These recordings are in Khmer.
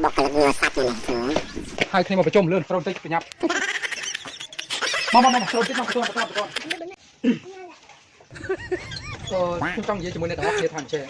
បុគ្គលិកញ័រសัตว์នេះស្រួល ហើយគ្នាមកប្រជុំលឿនស្រូនតិចប្រញាប់មកមកមកស្រូនតិចមកបន្ទាន់បន្ទាន់បន្ទាន់អឺខ្ញុំចង់និយាយជាមួយអ្នកទាំងអស់គ្នាថាអញ្ចេះ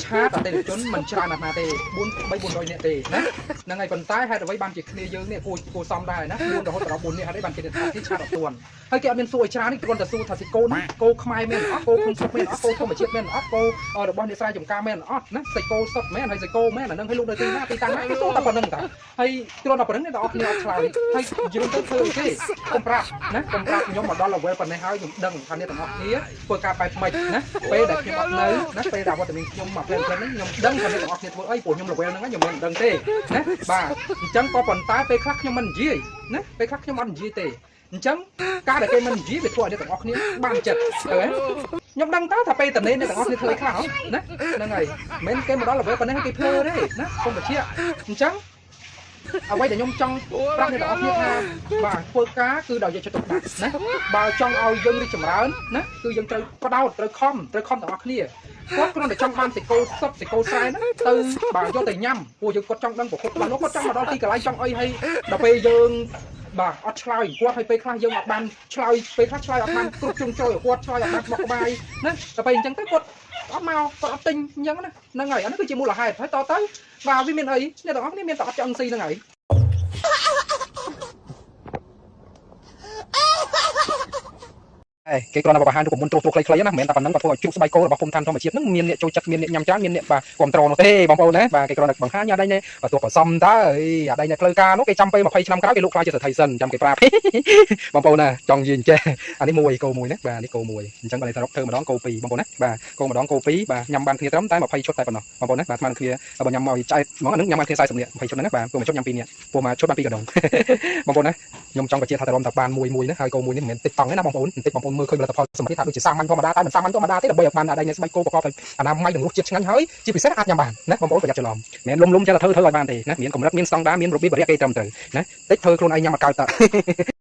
chat អតិថិជនមិនច្រើនណាស់ណាទេ4 3 400នាក់ទេណាហ្នឹងហើយប៉ុន្តែហេតុអ្វីបានជាគ្នាយើងនេះគួរគួរសមដែរណា4រហូតដល់4នាក់ហេតុអីបានជាអ្នកទាំងអស់គ្នា chat អត់ទាន់ហើយគេអត់មានសួរឲ្យច្រើននេះគ្រាន់តែសួរថាសាច់គោនេះគោខ្មែរមែនអត់គោក្នុងស្រុកមែនអត់គោធម្មជាតិមែនអត់គោរបស់អ្នកស្រែចម្ការមែនអត់ណាសាច់គោសុទ្ធមែនហើយសាច់គោមែនអាហ្នឹងឲ្យលោកនៅទីណាទីតាំងណាគេសួរតែប៉ុណ្្នឹងតាហើយគ្រាន់តែប៉ុណ្្នឹងអ្នកទាំងអស់គ្នាអត់ឆ្លើយហើយយើងទៅធ្វើអីគេកុំប្រាប់ណាកុំប្រាប់ខ្ញុំមកដល់ level ប៉ុណ្ណេះហើយខ្ញុំដឹងថាអ្នកទាំងអស់គ្នាធ្វើការបែបម៉េចណាពេលដែលខ្ញុំអត់នៅណាពេលដែលវត្តមានខ្ញុំមកផ្លែផ្លែហ្នឹងខ្ញុំដឹងថាអ្នកទាំងអស់គ្នាធ្វើអីព្រោះខ្ញុំ level ហ្នឹងខ្ញុំមិនដឹងទេណាបាទអញ្ចឹងក៏ប៉ុន្តែពេលខ្លះខ្ញុំមិននិយាយណាពេលខ្លះខ្ញុំអត់និយាយទេអញ្ចឹងការដែលគេមិននិយាយវាធ្វើឲ្យអ្នកទាំងអស់គ្នាបានចិត្តទៅហ៎ខ្ញុំដឹងតើថាពេលតនេអ្នកទាំងអស់គ្នាធ្វើអីខ្លះណាហ្នឹងហើយមិនគេមកដល់ level ប៉ុណ្ណេះគេភ្លើទេណាសូមបញ្ជាក់អញ្ចឹងអ្វីដែលខ្ញុំចង់ប្រាប់អ្នកទាំងអស់គ្នាថាបាទធ្វើការគឺដោយយកចិត្តទុកដាក់ណាបើចង់ឲ្យយើងរីកចម្រើនណាគឺយើងត្រូវផ្ដោតត្រូវខំត្រូវខំទាំងអស់គ្នាគាត់គ្រាន់តែចង់បានសាច់គោសុទ្ធសាច់គោស្រែហ្នឹងទៅបាទយកទៅញ៉ាំព្រោះយើងគាត់ចង់ដឹងប្រភពច្បាស់លាស់គាត់ចង់មកដល់ទីកន្លែងចង់អីហើយដល់ពេលយើងបាទអត់ឆ្លើយគាត់ហើយពេលខ្លះយើងអត់បានឆ្លើយពេលខ្លះឆ្លើយអត់បានគ្រប់ជ្រុងជ្រោយគាត់ឆ្លើយអត់បានស្មោះក្បាយណាដល់ពេលអញ្ចឹងទៅគាត់អត់មកគាត់អត់ទិញអញ្ចឹងណាហ្នឹងហើយអានេះគឺជាមូលហេតុហើយតទៅបាទវាមានអីអ្នកទាំងអស់គ្នាមានតែអត់ឆ្អឹងស៊ីហ្នឹងហើយ គេគ្រាន់តែបង្ហាញរូបមន្តត្រួសត្រាសខ្លីៗណាមិនមែនតែប៉ុណ្្នឹងក៏ធ្វើឲ្យជ្រូកស្បែកគោរបស់ភូមិឋានធម្មជាតិហ្នឹងមានអ្នកចូលចិត្តមានអ្នកញ៉ាំច្រើនមានអ្នកបាទគ្រប់ត្រនោះទេបងប្អូនណាបាទគេគ្រាន់តែបង្ហាញអាដៃនេះបើទោះผសំតើអាដៃនេះផ្លូវការនោះគេចាំពេល20ឆ្នាំក្រោយគេលក់ខ្លាយជាសេដ្ឋីសិនចាំគេប្រាប់ បងប្អូនណាចង់និយាយអញ្ចេះអានេះមួយគោមួយណាបាទនេះគោមួយអញ្ចឹងបើសរុបធ្វើម្ដងគោពីរបងប្អូនណាបាទគោម្ដងគោពីរបាទញ៉ាំបានគ្នាត្រឹមតែ20ឈុតតែប៉ុណ្ណោះបងប្អូនណាបាទស្មានគ្នាបើញ៉ាំមកចែកហ្មងអានឹងញ៉ាំបានគ្នា40នាក់20ឈុតហ្នឹងណាបាទព្រោះមួយឈុតញ៉ាំ2នាក់ព្រោះមួយឈុតបាន2កដុង បងប្អូនណាខ្ញុំចង់បញ្ជាក់ថាតែរំតែបានមួយមួយណាហើយគោមួយនេះមិនមែនតិចតង់ទេណាបងប្អូនបន្តិចបងប្អូនមើលឃើញផលិតផលសម្រាប់ថាដូចជាសាមញ្ញធម្មតាតែមិនសាមញ្ញធម្មតាទេដើម្បីឲ្យបានអាដៃនៃស្បែកគោប្រកបដោយអនាម័យនិងរសជាតិឆ្ងាញ់ហើយជាពិសេសអាចញ៉ាំបានណាបងប្អូនប្រយ័ត្នច្រឡំមិនលុំលុំចេះតែធ្វើធ្វើឲ្យបានទេណាមានកម្រិតមានស្តង់ដារមានរបៀបបរិយាគេត្រឹមត្រូវណាតិចធ្វើខ្លួនឯងញ៉ាំអត់កើតត